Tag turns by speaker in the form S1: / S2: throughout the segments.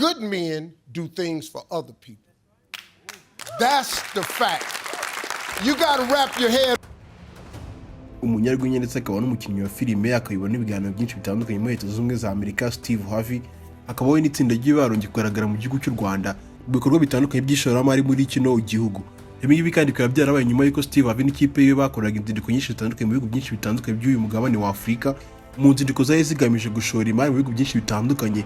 S1: Good men do things for other people. That's the fact. You got to wrap your head
S2: Umunyarwenya ndetse akaba n'umukinnyi wa filime, akayobora n'ibiganiro byinshi bitandukanye muri Leta Zunze Ubumwe za Amerika, Steve Harvey, akaba we n'itsinda rye barongeye kugaragara mu gihugu cy'u Rwanda mu bikorwa bitandukanye by'ishoramari muri kino gihugu. Ibi ngibi kandi bikaba byarabaye nyuma y'uko Steve Harvey n'ikipe ye bakoraga inzinduko nyinshi zitandukanye mu bihugu byinshi bitandukanye by'uyu mugabane wa Afurika, mu nzinduko zari zigamije gushora imari mu bihugu byinshi bitandukanye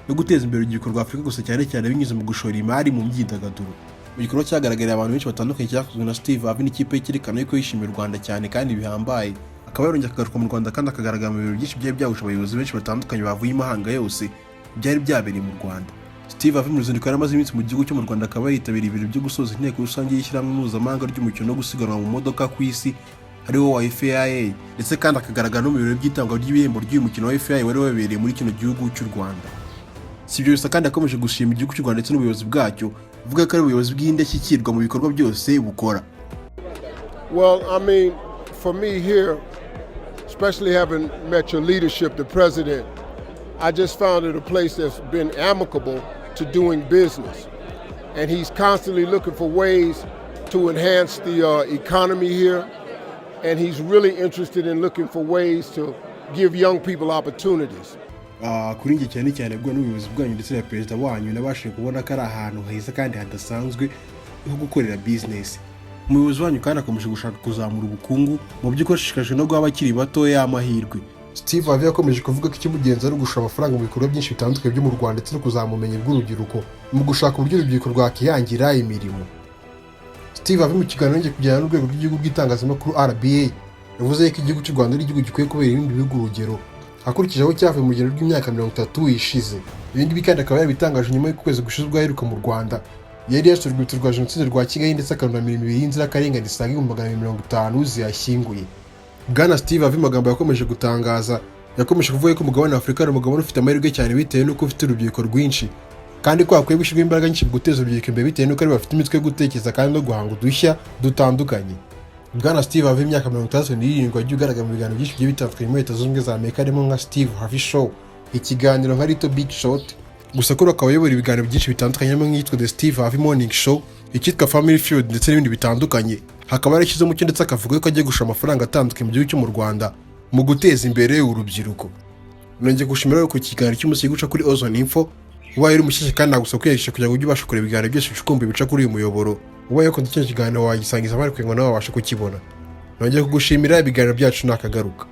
S2: no guteza imbere urubyiruko rwa Afurika, gusa cyane cyane binyuze mu gushora imari mu myidagaduro. Mu gikorwa cyagaragariye abantu benshi batandukanye cyakozwe na Steve Harvey n'ikipe ye, cyerekana yuko yishimiye u Rwanda cyane kandi bihambaye, akaba yarongeye akagaruka mu Rwanda kandi akagaragara mu birori byinshi byari byahuje abayobozi benshi batandukanye bavuye imahanga yose byari byabereye mu Rwanda. Steve Harvey mu ruzinduko yari amaze iminsi mu gihugu cyo mu Rwanda, akaba yitabiriye ibirori byo gusoza inteko rusange y'ishyirahamwe mpuzamahanga ry'umukino wo gusiganwa mu modoka ku isi, ariwo wa FIA, ndetse kandi akagaragara no mu birori by'itangwa ry'ibihembo ry'uyu mukino wa FIA wari wabereye muri kino gihugu cy'u Rwanda. Si ibyo gusa kandi, yakomeje gushima igihugu cy'u Rwanda ndetse n'ubuyobozi bwacyo, avuga ko ari ubuyobozi bw'indashyikirwa mu bikorwa byose bukora.
S1: Well, I mean, for me here, especially having met your leadership, the president, I just found it a place that's been amicable to doing business. And he's constantly looking for ways to enhance the economy here. And he's really interested in looking for ways to give young people opportunities.
S2: Kuri njye, cyane cyane bwo n'ubuyobozi bwanyu ndetse na perezida wanyu, nabashije kubona ko ari ahantu heza kandi hadasanzwe ho gukorera bizinesi. Umuyobozi wanyu kandi akomeje gushaka kuzamura ubukungu, mu by'ukuri ashishikajwe no guha abakiri batoya amahirwe. Steve Harvey yakomeje kuvuga ko ikimugenza ari ugushora amafaranga mu bikorwa byinshi bitandukanye byo mu Rwanda ndetse no kuzamura ubumenyi bw'urubyiruko mu gushaka uburyo urubyiruko rwakihangira imirimo. Steve Harvey mu kiganiro yongeye kugirana n'urwego rw'igihugu rw'itangazamakuru RBA, yavuze ko igihugu cy'u Rwanda ari igihugu gikwiye kubera ibindi bihugu urugero akurikije aho cyavuye mu rugendo rw'imyaka 30 ishize. Ibi ngibi kandi akaba yarabitangaje nyuma y'uko ukwezi gushize ubwo aheruka mu Rwanda yari yasuye urwibutso rwa Jenoside rwa Kigali, ndetse akanunamira imibiri y'inzirakarengane zisaga 250,000 ziyashyinguye. Bwana Steve Harvey magambo yakomeje gutangaza, yakomeje kuvuga ko umugabane wa Afurika ari umugabane ufite amahirwe cyane bitewe n'uko ufite urubyiruko rwinshi, kandi ko hakwiye gushyirwa imbaraga nyinshi mu guteza urubyiruko imbere bitewe n'uko ari bafite imitwe yo gutekereza kandi no guhanga udushya dutandukanye. Bwana Steve Harvey, imyaka 67, wagiye ugaragara mu biganiro byinshi bigiye bitandukanye muri Leta Zunze Ubumwe za Amerika, harimo nka Steve Harvey Show, ikiganiro nka Little Big Shot, gusa kuri akaba ayobora ibiganiro byinshi bitandukanye harimo nk'iyitwa The Steve Harvey Morning Show, icyitwa Family Feud ndetse n'ibindi bitandukanye. Hakaba yarashyize umucyo ndetse akavuga ko agiye gushora amafaranga atandukanye mu gihugu cyo mu Rwanda mu guteza imbere urubyiruko. Nongeye gushimira rero ku kiganiro cy'umunsi guca kuri Ozone Info. Ubaye uri mushyashya kandi nagusaba kwiyandikisha kugira ngo ujye ubasha kureba ibiganiro byose bicukumbuye bica kuri uyu muyoboro. Ubaye ukunda kino kiganiro, wagisangiza abandi kugira ngo nawe babashe kukibona. Nongeye kugushimira, ibiganiro byacu nakagaruka.